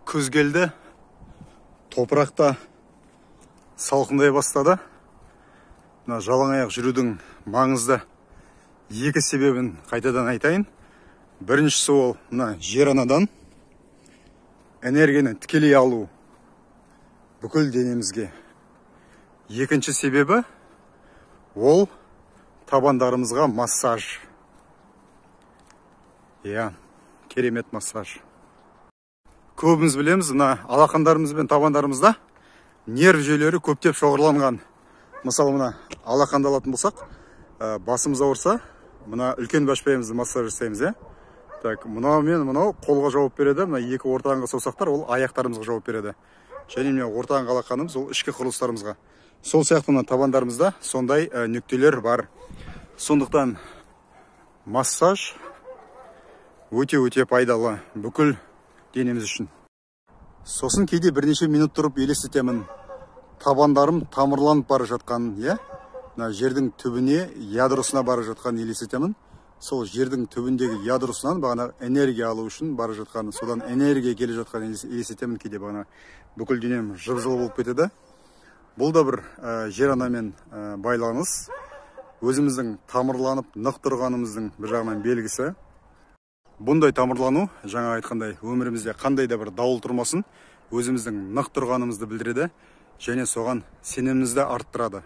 Күз келді, топырақта салқындай бастады. Мына жалаң аяқ жүрудің маңызды екі себебін қайтадан айтайын. Біріншісі ол мына жер анадан энергияны тікелей алу бүкіл денемізге. Екінші себебі ол табандарымызға массаж. Иә, керемет массаж. Көбіміз білеміз, мына алақандарымыз бен табандарымызда нерв жүйелері көптеп шоғырланған. Мысалы, мына алақанды алатын болсақ, басымыз ауырса, мына үлкен башпайымызды массаж жасаймыз, иә. Так, мынау мен мынау қолға жауап береді, мына екі ортаңғы саусақтар ол аяқтарымызға жауап береді. Және мына ортаңғы алақанымыз ол ішкі құрылыстарымызға. Сол сияқты мына табандарымызда сондай нүктелер бар. Сондықтан массаж өте-өте пайдалы бүкіл денеміз үшін. Сосын кейде бірнеше минут тұрып елестетемін. Табандарым тамырланып бара жатқанын, иә? Мына жердің түбіне, ядросына бара жатқанын елестетемін. Сол жердің түбіндегі ядросынан бағана энергия алу үшін бара жатқанын, содан энергия келе жатқанын елестетемін кейде бағана. Бүкіл денем жып-жылы болып кетеді. Бұл да бір жер анамен байланыс. Өзіміздің тамырланып нық тұрғанымыздың бір жағынан белгісі. Бұндай тамырлану, жаңа айтқандай, өмірімізде қандай да бір дауыл тұрмасын, өзіміздің нық тұрғанымызды білдіреді және соған сенімімізді арттырады.